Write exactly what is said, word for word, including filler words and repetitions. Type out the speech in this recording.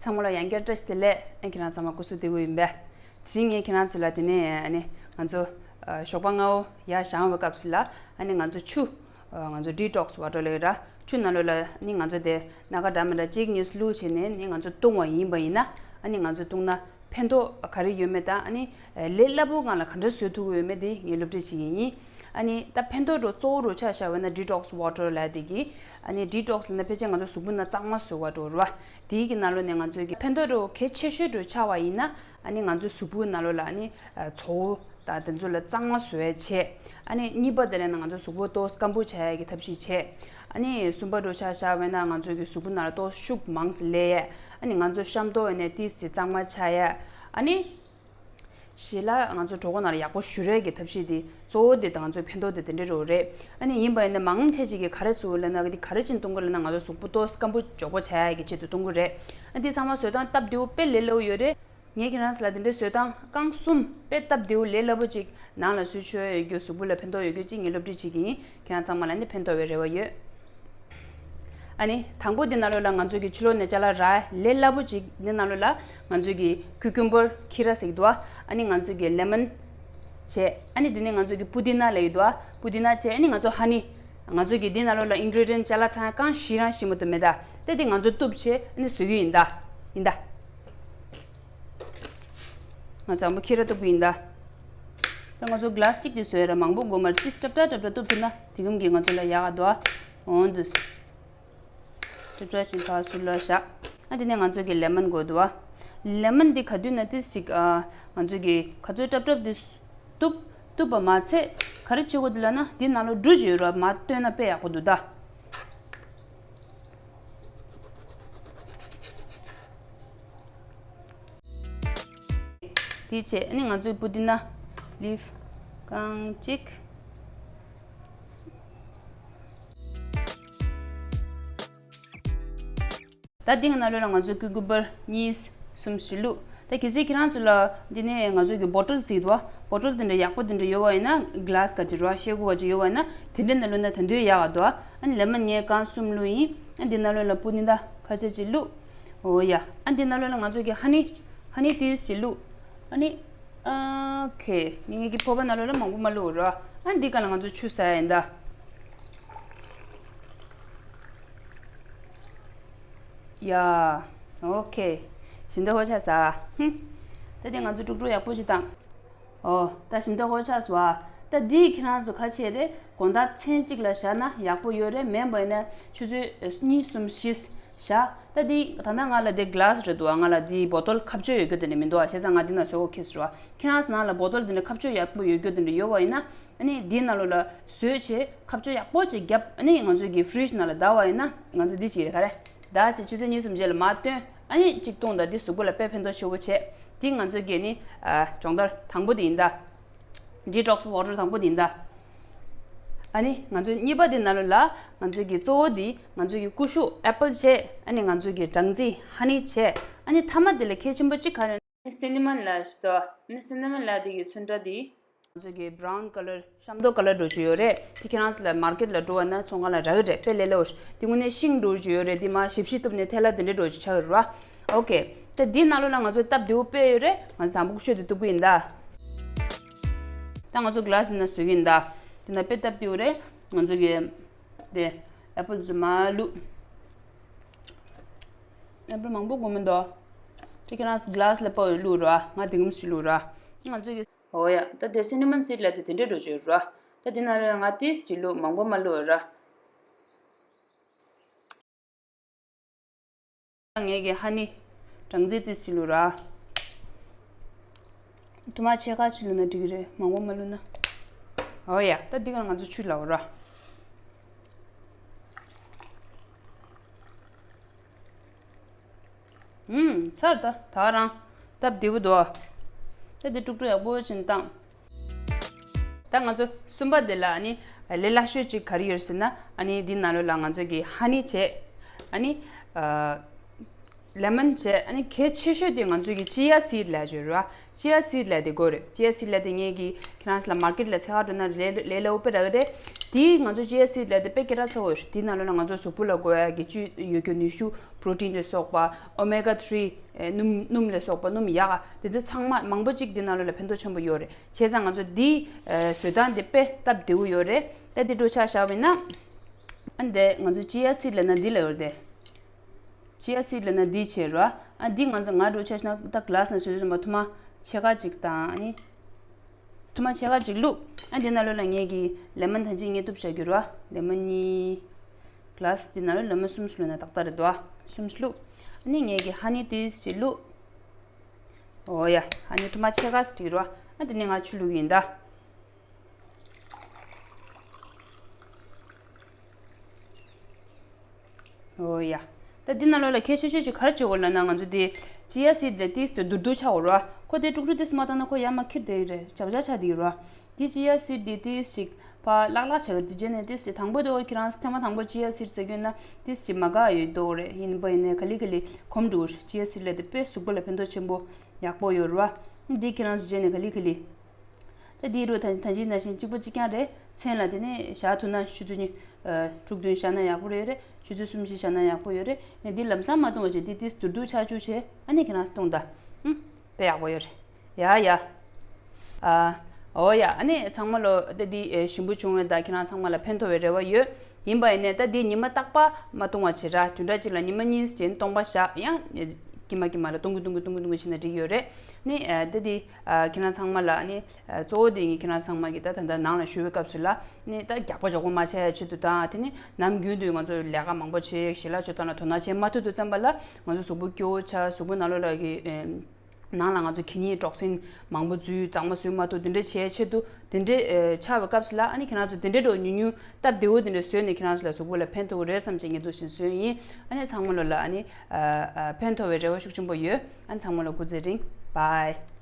ཚང་མ་ལ་ཡང་བསྐྱར་བཀྲ་ཤིས་བདེ་ལེགས། ཨ་ཁྱེད་རང་ཚང་མ་སྐུ་གཟུགས་བདེ་པོ་ཡིན་པས། དེ་རིང་ངས་ཁྱེད་རང་ཚོ་ལ་དེ་ནས་ཨ་ནི་ང་ཚོ་ཨ་ཞོགས་པ་སྔ་པོ་ཡར་བཞེངས་པའི་སྐབས་སུ་ལ་ཨ་ནི་ང་ཚོ་ཆུ་ཨ་ང་ཚོ་detox water ལབ་ཀྱི་ར། ཆུ་ནང་ལོགས་ལ་ཨ་ནི་ང་ཚོ་དེ་སྣ་ཁ་འདྲ་མི་འདྲ་གཅིག་གཉིས་བླུགས་བྱས་ནས་ཨ་ནི་ང་ཚོ་བཏུང་བ་ཡིན་པ་ཡིན་ན། ཨ་ནི་ང་ཚོ་བཏུང་ན་ཕན་ཐོགས་ག་རེ་ཡོད་མེད་དང་། ཨ་ནི་ལས་སླ་པོ་སྒང་ལ་ག་འདྲ་བཟོ་ཐུབ་ཀྱི་ཡོད་མེད་དེ་ངས་སློབ་ཁྲིད་བྱེད་ཀྱི་ཡིན། ཨ་ནི་ད་ཕན་ཐོགས་འདྲ་གཙོ་བོ་འདྲ་ཆ་བཞག་པ་ཡིན་ན་detox water ལབ་དེ་གི། ཨ་ནི་detox ལབ་ན་ཕལ་ཆེར་ང་ཚོ་གཟུགས་པོ་ནང་གཙང་མ་བཟོ་བ་འདྲ་རེད་བ། དེའི་གི་ནང་ལོགས་ནས་ང་ཚོ་གི་ཕན་ཐོགས་འདྲ་གལ་ཆེ་ཤོས་འདྲ་ཆགས་པ་ཡིན་ན། ཨ་ནི་ང་ཚོའི་གཟུགས་པོའི་ནང་ལོགས་ལ་ཨ་ནི་ཨ་བཙོག་པ་དང་དེ་ཚོ་ལ་གཙང་མ་བཟོ་ཡ་བྱས། ཨ་ནི་གཉིས་པ་དེ་ལ་ན་ང་ཚོ་གཟུགས་པོ་ཏོག་སྐམ་པོ་བྱ་ཡ་གི་ཐབས་ཤེས་བྱས། ཨ་ནི་གསུམ་པ་འདྲ་ཆ་བཞག་པ་ཡིན་ན་ང་ཚོ་གི་གཟུགས་པོ་ནང་ལ་ཏོག་ཤུགས་མང་ཙམ་སླེབས་ཡ། ཨ་ནི་ང་ཚོ་ཤམ་ཐོག་ཡིན་ནའི་ཏོག་ཙམ་གཙང་མ་ཆགས་ཡ། ཨ་ནི་ཞེ་ལ་ང་ཚོ་གྲོད་ཁོག་ནང་ལ་ཡག་པོ་ཞུ་རེས་ཀྱི་ཐབས་ཤེས་དེ་གཙོ་བོ་དེ་དང་ང་ཚོའི་ཕན་ཐོགས་དེ་དེ་འདྲ་རེད། ཨ་ནི་ཡིན་པ་ཡིན་ན་མང་ཆེ་ཅིག་གིས་ག་རེ་བཟོ་ལབ་ན། ག་དེ་ག་རེ་བྱས་ནས་བཏུང་གི་ལབ་ན། ང་ཚོ་གཟུགས་པོ་ཏོག་སྐམ་པོ་མགྱོགས་པོ་བྱ་ཡ་གི་ཆེད་དུ་བཏུང་གི་རེད། ཨ་དེ་ཚང་མ་བཟོ་སྟངས་སྟབས་བདེ་པོ་དཔེ་ལས་སླ་པོ་ཡོད་རེད། ངས་ཁྱེད་རང་ཚོ་ལ་དེ་འདྲའི་བཟོ་སྟངས་རྐང་གསུམ་དཔེ་སྟབས་བདེ་པོ་ལས་སླ་པོ་ཅིག་ནང་ལ་བཟོས་ཆོག་ཡ་ཡོད་རྒྱུ། གཟུགས་པོ་ལ་ཕན་ཐོགས་ཡོད་རྒྱུ་ཅིག་ངས་སློབ་ཁྲིད་བྱེད་ཀྱི་ཡིན། ཁྱེད་རང་ཚང་མ་ལ་ནི་ཕན་ཐོགས་པའི་རེ་བ་ཡོད། ཨ་ནི་དང་པོ་འདི་ནང་ལོགས་ལ་ང་ཚོ་གི་ཕྱི་ལོགས་ནས་ཅ་ལག་རག་ལས་སླ་པོ་ཅིག་འདི་ནང་ལོགས་ལ་ང་ཚོ་གི་ཁུ་ཀུམ་བར་ཁི་ར་ཟེར་གྱི་འདུག་ཨ་ནི་ང་ཚོ་གི་ལེ་མོན་བྱས། ཨ་ནི་འདི་ནི་ང་ཚོ་གི་པུ་དི་ན་ལབ་ཀྱི་འདུག་པུ་དི་ན་བྱས། ཨ་ནི་ང་ཚོ་ཧ་ནི། ང་ཚོ་གི་འདི་ནང་ལོགས་ལ་ཨིན་གི་རི་ཌི་ཡན་ཊི་ཅ་ལག་ཚང་གང་ཞིག་རང་ཞིག་མ་གཏོགས་མེད་ད། དེ་འདི་ང་ཚོ་གཏུབ་བྱས་ཨ་ནི་བཟོ་གི་ཡིན་ད། ཡིན་ད། ང་ཚོ་ཨ་མ་ཁི་ར་གཏུབ་གི་ཡིན་ད། ད་ང་ཚོ་གི་ལཱ་སི་ཊིག་དེ་བཟོ་ཡ་ར་མང་པོ་དགོས་མ་རེད། ཏིས་ཏྲབ་ཏྲབ་ཏྲབ་ཏྲབ་གཏུབ་ཐུབ་ན་དེ་གམ་གི་ང་ཚོ་ལ་ཡག་ག་འདུག་འོང་དུས། ཏྲབ་ཏྲབ་ཅིག་ཕར་ཚུར་ལ་བཞག་ཨ་དེ་ནས་ང་ཚོ་གི་ལེ་མོན་དགོས་འདུག་ཨ། ལེ་མོན་འདི་ག་དུས་ན་ཏིས་ཅིག་ཨ་ང་ཚོ་གི་ག་ཚོད་ཏྲབ་ཏྲབ་འདི་གཏུབ། གཏུབ་པ་མ་ཚད་ག་རེ་བྱེད་དགོས་འདུག་ལབ་ན། འདི་ནང་ལོགས་འབྲུ་ཅིག་ཡོད་ར། མར་བཏོན་ན་དཔེ་ཡག་པོ་འདུག་ད། དེ་བྱས་ཨ་ནི་ང་ཚོའི་པུ་དི་ན་ལིབ་རྐང་གཅིག་ད་འདི་ནང་ལོགས་ལ་ང་ཚོ་ཀུ་ཀུ་བར་གཉིས་གསུམ་ཞིག་བླུགས། ད་གལ་སྲིད་ཁྱེད་རང་ཚོ་ལ་འདི་ནས་ང་ཚོ་གི་བོ་ཊལ་ཟེར་གྱི་འདུག་བ། བོ་ཊལ་དེ་འདྲ་ཡག་པོ་དེ་འདྲ་ཡོད་པ་ཡིན་ན། གི་ལཱ་སི་ག་ཅིག་ར་ཤེལ་སྒོ་ག་ཅིག་ཡོད་པ་ཡིན་ན། དེ་འདྲ་ནང་བླུགས་ན་ད་དུང་ཡག་ག་འདུག་ཨ་ནི་ལེ་མོན་ངས་རྐང་གསུམ་བླུགས་ཡིན། ཨ་འདི་ནང་ལོགས་ལ་པུ་དི་ན་ཁ་ཤས་ཅིག་བླུགས། འོ་ཡ། ཨ་འདི་ནང་ལོགས་ལ་ང་ཚོ་གི་ཧ་ནི། ཧ་ནི་ཏིས་ཅིག་བླུགས། ཨ་ནི། ཨོ་ཁེ། ངེད་ཀྱི་ཕོར་པ་ནང་ལོགས་ལ་མང་པོ་མ་བླུགས་ར། ཨ་འདི་ག་ལ་ང་ཚོ་ཆུ་ཟ་ཡ་ཡིན་ད། ཡ། ཨོ་ཁེ། ཞིམ་མདོག་ཁ་པོ་ཆགས་སོང་། ཧུམ། ད་དེ་ང་ཚོ་དཀྲུག་དཀྲུག་ཡག་པོ་ཞིག་བཏང་། ཨོ། ད་ཞིམ་མདོག་ཁ་པོ་ཆགས་སོང་ཨ། ད་འདི་ཁྱེད་རང་ཚོ་ཁ་ཕྱེ་རེ་དགོང་དག་མཚན་གཅིག་ལ་བཞག་ན་ཡག་པོ་ཡོད་རེད། མེད་པ་ཡིན་ན་ཆུ་ཚོད་གཉིས་གསུམ་བཞི་བཞག་ད་འདི་ད་ལྟ་ང་ལ་འདི་གི་ལཱ་སི་རེད་འདུག་ཨ། ང་ལ་འདི་བོ་ཊལ་ཁ་གཅོད་ཡོད་རྒྱུ་དེ་འདྲ་མི་འདུག་ཨ། བྱས་ཙང་ང་འདི་ནང་བཟོ་དགོས་ཁེལ་སོང་ཨ། ཁྱེད་རང་ཚོ་ནང་ལ་བོ་ཊལ་འདི་འདྲ་ཁ་གཅོད་ཡག་པོ་ཡོད་རྒྱུ་དེ་འདྲ་ཡོད་པ་ཡིན་ན། ཨ་ནི་འདིའི་ནང་ལོགས་ལ་བཟོས་བྱས་ཁ་གཅོད་ཡག་པོ་ཅིག་བརྒྱབ། ཨ་ནི་ང་ཚོ་གི་ཕི་རིཇ་ནང་ལ་བསྡད་པ་ཡིན་ན། ང་ཚོ་འདི་ཅིག་རེད་ག་རེ། བསྡད་བྱས་ཆུ་ཚོད་གཉིས་གསུམ་རྗེས་ལ་མར་བཏོན། ཨ་ནི་གཅིག་བཏུང་དང་འདི་གཟུགས་པོ་ལ་དཔེ་ཕན་ཐོགས་ཆེ་བོ་བྱས། འདི་ང་ཚོ་གི་ནི་ཨ་སྦྱོང་བརྡར་དང་པོ་དེ་ཡིན་ད། ཌི་ཊོག་སི་ཝ་ཊར་དང་པོ་དེ་ཡིན་ད། ཨ་ནི་ང་ཚོ་གཉིས་པ་དེ་ནང་ལོགས་ལ་ང་ཚོ་གི་གཙོ་བོ་དེ་ང་ཚོ་གི་ཀུ་ཤུ་ཨེ་པལ་བྱས། ཨ་ནི་ང་ཚོ་གི་སྦྲང་རྩི་ཧ་ནི་བྱས། ཨ་ནི་མཐའ་མ་དེ་ལ་གལ་ཆེན་པོ་གཅིག་ག་རེ། སི་ནི་མོན་ལབ་ཞིག་འདུག་ཨ་ནི་སི་ནི་མོན་ལབ་དེ་གི་ཚོན་ཁྲ་དེ། ང་ཚོ་གི་བྷ་རའུན་ཀ་ལར་ཤམ་ཐོག་ཀ་ལར་འདྲ་ཅིག་ཡོད་རེད། དེ་ཁྱེད་རང་ཚོ་ལ་མར་ཀེཊ་ལ་འགྲོ་བ་ན་ཚོང་ཁང་ལ་རག་གི་རེད། དཔེ་ལས་སླ་པོ་ཞིག་དེ་དངོས་གནས་ཤིང་འདྲ་ཅིག་ཡོད་རེད། དེ་མར་ཞིབ་ཞིབ་གཏུབ་ནས་ཐལ་བ་དེ་འདྲ་འདྲ་ཅིག་ཆགས་ཡོད་རེད་བ། ཨོ་ཁེ། ད་འདི་ནང་ལོགས་ལ་ང་ཚོ་སྟབས་བདེ་པོ་དཔེ་ཡོད་རེད། ང་ཚོ་དང་པོ་ཀུ་ཤུ་དེ་གཏུབ་གི་ཡིན་ད། ད་ང་ཚོ་གི་ལཱ་སི་ནང་བཟོ་གི་ཡིན་ད། དེ་ནང་དཔེ་སྟབས་བདེ་པོ་རེད། ང་ཚོ་གི་དེ་ཨེ་པལ་ཚོ་མར་བླུགས། ཨེ་པལ་མང་པོ་དགོས་མི་འདུག་དེ་ཁྱེད་རང་གི་ལཱ་སི་ལ་དཔག་པའི་བླུགས་ར། ང་དེ་གམ་ཞིག་བླུགས་ར། ང་ཚོ་གི། ཨོ་ཡ། ད་དེ་སི་ནི་མོན་སིཌ་ལབ་དེ་དེ་འདྲ་འདྲ་ཅིག་ཡོད་ར། ད་དེ་ནང་ལོགས་ལ་ང་ཏོག་ཙམ་ཅིག་བླུགས། མང་པོ་མ་བླུགས་ར། ངས་ཀྱི་ཧ་ནི་སྦྲང་རྩི་ཏོག་ཙམ་བླུགས་ར། ཐུར་མ་ཕྱེད་ཀ་ཞིག་བླུགས་ན་འགྲིག་གི་རེད། མང་པོ་མ་བླུགས་ན། ཨོ་ཡ། ད་འདི་ག་ང་ཚོ་ཆུ་ལ་འོ་ར། ཨུམ། ཚར་ད་ད་རང་སྟབས་བདེ་པོ་འདུག་ད་འདི་དཀྲུག་དཀྲུག་ཡག་པོ་བྱས་ནས་བཏང་། ད་ང་ཚོ་གསུམ་པ་དེ་ལ་ཨ་ནི་ལས་སླ་ཤོས་ཅིག་ག་རེ་ཡོད་ཟེར་ན། ཨ་ནི་འདི་ནང་ལོགས་ལ་ང་ཚོ་གི་ཧ་ནི་བྱས། ཨ་ནི་ཨ་ལེ་མོན་བྱས། ཨ་ནི་གལ་ཆེ་ཤོས་དེ་ང་ཚོ་གི་ཅི་ཡ་སིཌ་ལབ་ཡོད་རེད་བ། ཅི་ཡ་སིཌ་ལབ་དེ་དགོས་རེད། ཅི་ཡ་སིཌ་ལབ་དེ་ངས་ཀྱི་ཁྱེད་རང་ཚོ་ལ་མར་ཀེཊ་ལ་ཚད་ག་འགྲོ་ན་ལས་ལས་སླ་པོ་དཔེ་རག་གི་རེད། དེ་ང་ཚོ་ཅི་ཡ་སིཌ་ལབ་དེ་དཔེ་སྐད་གྲགས་ཚ་པོ་ཡོད་རེད། དེ་ནང་ལོགས་ལ་ང་ཚོ་གཟུགས་པོ་ལ་དགོས་ཡ་གི་བཅུད་ཡོད་རྒྱུ་ནུས་ཤུགས་པྲོ་ཊིན་ལ་སོགས་པ། ཨོ་མེ་ག་ཐི་རི་ཨེ་སྣུམ་སྣུམ་ལ་སོགས་པ། སྣུམ་ཡག་དེ་ཚོ་ཚང་མ་མང་པོ་ཅིག་དེ་ནང་ལོགས་ལ་ཕན་ཐོགས་ཆེན་པོ་ཡོད་རེད། བྱས་ཙང་ང་ཚོ་འདི་ཨེ་བཟོ་སྟངས་དེ་དཔེ་སྟབས་བདེ་པོ་ཡོད་རེད། ད་འདི་འགྲོ་ཆ་བཞག་པ་ཡིན་ན། ཨ་འདི་ང་ཚོ་ཅི་ཡ་སིཌ་ལབ་ན་འདི་ལ་ཡོད་རེད་དེ། ཅི་ཡ་སིཌ་ལབ་ན་འདི་བྱས་ར། ཨ་འདི་ང་ཚོ་ང་འགྲོ་ཆ་བཞག་ན་ད་གི་ལ་སི་ནང་བཟོས་བཟོས་མ་ཐུར་མ་ཕྱེད་ཀ་ཅིག་དང་ཨ་ནི། ཐུར་མ་ཕྱེད་ཀ་ཅིག་བླུགས། ཨ་འདི་ནང་ལོགས་ལ་ངས་ཀྱི་ལེ་མོན་ཐམས་ཅད་ངས་གཏུབ་བཞག་རྒྱུ་ར། ལེ་མོན་གཉིས། གི་ལ་སི་འདི་ནང་ལོགས་ལེ་མོན་གསུམ་བླུགས་ན་ཏག་ཏག་རེད་དོ། གསུམ་བླུགས། ཨ་ནི་ངས་ཀྱི་ཧ་ནི་ཏིས་ཅིག་བླུགས། ཨོ་ཡ། ཧ་ནི་ཐུར་མ་ཕྱེད་ཀ་ཅིག་ར། ཨ་འདི་ནི་ང་ཆུ་བླུགས་ཡིན་ད། ཨོ་ཡ། ད་འདི་ནང་ལོགས་ལ་གལ་ཆེ་ཤོས་ཅིག་ག་རེ་བྱེད་དགོས་ལབ་ན། ང་ཚོ་འདི་ཅི་ཡ་སིཌ་ལ་ཏིས་དེ་རྡུལ་རྡུལ་ཆགས་དགོས་ར། ཁོ་དེ་དཀྲུག་དཀྲུག་ཏིས་མ་བཏང་ན་ཁོ་ཡར་མར་འཁྱེར་བསྡད་ཀྱི་རེད། ཇག་ཇག་ཆགས་བསྡད་ཀྱི་ར། འདི་ཅི་ཡ་སིཌ་འདི་ཏིས་ཅིག་ཕར་བརླག་བརླག་བྱས་པ་འདི་རྗེས་ནས་ཏིས་ཅིག་དང་པོ་དེ་ཁྱེད་རང་ཐེངས་མ་དང་པོ་ཅི་ཡ་སིཌ་ཟ་གི་ཡོད་ན་ཏིས་ཅིག་མ་དགའ་ཡོད་མདོག་རེད། ཡིན་པ་ཡིན་ནའི་ག་ལེ་ག་ལེ་གོམས་འགྲོ་གི་རེད། ཅི་ཡ་སིཌ་ལབ་དེ་དཔེ་གཟུགས་པོ་ལ་ཕན་ཐོགས་ཆེན་པོ་ཡག་པོ་ཡོད་ར། འདི་ཁྱེད་རང་ཚོ་རྗེས་ནས་ག་ལེ་ག་ལེ། ད་འདི་རུ་ད་ད་ཅི་ནང་བཞིན་གཅིག་པ་གཅིག་རྐྱང་རེད། མཚན་ལ་དེ་ནས་བཞག་ཐུབ་ན་ཆུ་ཚོད་གཉིས། ཨ། དྲུག་བདུན་བཞག་ན་ཡག་པོ་རེད་རེད། ཆུ་ཚོད་གསུམ་བཞི་བཞག་ན་ཡག་པོ་ཡོད་རེད། ནས་འདི་ལམ་སང་མ་བཏུང་བ་བྱས་འདི་ཏིས་རྡུལ་རྡུལ་ཆགས་བཅུག་བྱས། ཨ་ནི་ཁྱེད་རང་ཚོ་བཏུང་ད། ཨུམ། དཔེ་ཡག་པོ་ཡོད་རེད། ཡ་ཡ། ཨ། ཨོ་ཡ། ཨ་ནི་ཚང་མ་ལོ་ད་འདི་ཨེ་ཞིམ་པོ་བྱུང་བས་ད་ཁྱེད་རང་ཚང་མ་ལ་ཕན་ཐོགས་པའི་རེ་བ་ཡོད། ཡིན་པ་ཡིན་ནའི་ད་འདི་ཉི་མ་རྟག་པར་མ་བཏུང་བ་བྱེད་ར། བདུན་ཕྲག་གཅིག་ལ་ཉི་མ་གཉིས་བྱས་སྟོང་པ་བཞག་ཡང་ཀྱི་མ་ཀྱི་མ་ལ་བཏུང་གི་བཏུང་གི་བཏུང་གི་བཏུང་གི་བྱས་ན་འགྲིག་ཡོད་རེད། ནི་ཨ་ད་འདི། ཨ། ཁྱེད་རང་ཚང་མ་ལ་ནི། ཨ། གཙོ་བོ་དེ་ངས་ཁྱེད་རང་ཚང་མ་གི་ད་ད་ལྟ་ནང་ལ་ཞུ་བའི་སྐབས་སུ་ལ་ནི་ད་རྒྱགས་པ་འཇོག་པ་མ་བྱས་ཆེད་དུ་དང་། དེ་ནི་ནམ་རྒྱུན་དུ་ང་ཚོ་ལས་ཀ་མང་པོ་བྱེད། ཞལ་ལག་མཆོད་སྟངས་ལ་དོ་སྣང་བྱེད་མ་ཐུབ་དུས་ཙམ་པ་ལ་ང་ཚོ་གཟུགས་པོ་སྐྱོ་བོ་ཆགས། གཟུགས་པོ་ནང་ལོགས་ལ་གི་ཨེམ། ནང་ལ་ང་ཚོ་གད་སྙིགས་ཊོག་སིན་མང་པོ་འཛུལ། གཙང་མ་བཟོས་མ་ཐུབ། དེ་འདྲ་བྱས་ཆེད་དུ་དེ་འདྲ་ཨེ་ཆགས་པའི་སྐབས་སུ་ལ་ཨ་ནི་ཁྱེད་རང་ཚོ་དེ་འདྲ་འགྲོ་ཉུང་ཉུང་སྟབས་བདེ་བོ་དེ་འདྲ་བཟོས་ནས་ཁྱེད་རང་ཚོ་ལ་གཟུགས་པོ་ལ་ཕན་ཐོགས་ཀྱི་རེད་བསམ་བྱས་ངས་འདུག་བཞིན་བཟོས་ཡིན། ཨ་ནི་ཚང་མ་ལོ་ལ་ཨ་ནི་ཨ་ཨ་ཕན་ཐོགས་པའི་རེ་བ་ཤུགས་ཆེན་པོ་ཡོད། ཨ་ནི་ཚང་མ་ལ་སྐུ་ཚེ་རིང་། བྷའི།